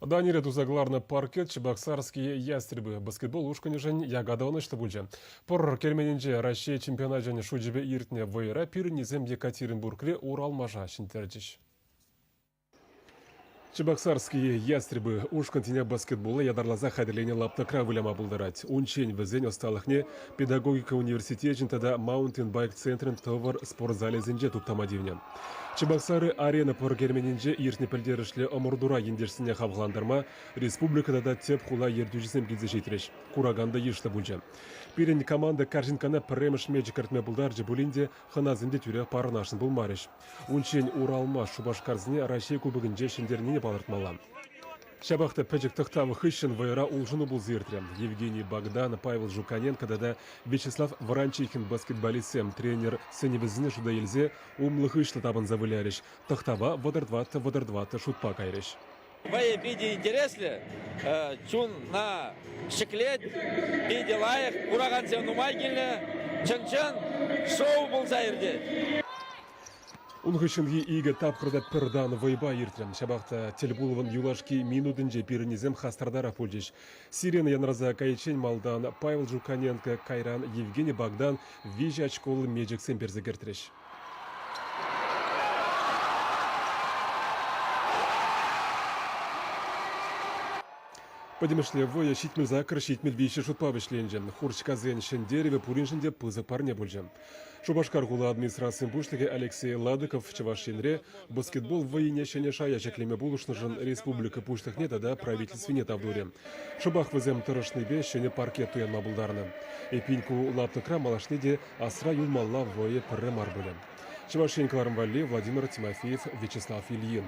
Данире туса кӑларнӑ паркет Чебоксарские ястребы баскетбол ушкӑнӗшӗн яка ӑнӑҫлӑ пулчӗ. Пӑр керменӗнче Раҫҫей чемпионачӗн шучӗпе иртнӗ вӑйӑра пирӗннисем Екатеринбургри Уралмаша ҫӗнтерчӗҫ. Чебоксарские ястребы ушкӑн тинех баскетбола ятарласа хатӗрленӗ лаптӑкра выляма пултарать. Унччен вӗсен ӑсталӑхне педагогика университечӗн тата маунтинбайк центрӗн тӑвӑр спорт залӗсенче туптама тивнӗ. Чебоксары арена пӑр керменӗнче иртнӗ пӗлтерӗшлӗ ӑмӑртура ентешсене хавхалантарма республика тата тӗп хула ертӳҫисем килсе ҫитрӗҫ. Куракан та йышлӑ пулчӗ. Пирӗн команда карҫинккана пӗрремӗш мечӗк кӗртме пултарчӗ пулин те хӑнасем те тӳрех парӑнасшӑн пулмарӗҫ. Унччен Уралмаш Шупашкарсене Раҫҫей Кубокӗнче ҫӗнтернине палӑртмалла. Ҫапах та пӗчӗк тӑхтав хыҫҫӑн вӑйӑра улшӑну пулса иртрӗ. Евгений Богдан, Павел Жуканенко тата Вячеслав Ворончихин баскетболистсем тренер сӗнӗвӗсене шута илсе умлӑ-хыҫлӑ тапӑнса вылярӗҫ, тӑхтава 34-34 шутпа кайрӗҫ. Вӑйӑ питӗ интереслӗ, чуна ҫӗклет, питӗ лайӑх, куракансем нумай килнӗ, чӑн-чӑн шоу пулса иртет. Ун хыҫҫӑнхи икӗ тапхӑрта пӗр тан вӑйпа иртрӗ. Ҫапах та тӗлпулӑвӑн юлашки минутӗнче пирӗннисем хастартарах пулчӗҫ. Сирена янраса кайиччен малтан Павел Жуканенко, кайран Евгений Богдан виҫӗ очколлӑ мечӗксем персе кӗртрӗҫ. Пӗтӗмӗшле вӑйӑ 78-73 шутпа вӗҫленчӗ. Хурчкасен ҫӗнтерӗвӗ пуриншӗн те пысӑк парне пулчӗ. Шупашкар хула администрацийӗн пуҫлӑхӗ Алексей Ладыков Чӑваш Енре баскетбол вӑййине ҫӗнӗ шая ҫӗклеме пулӑшнӑшӑн республика Пуҫлӑхне тата правительствине тав турӗ. Шӑпах вӗсем тӑрӑшнипе ҫӗнӗ паркет туянма пултарнӑ. Эппин, ку лаптӑкра малашне те асра юлмалла вӑйӑ пӗрре мар пулӗ. Чӑваш Ен кӑларӑм валли Владимир Тимофеев, Вячеслав Ильин.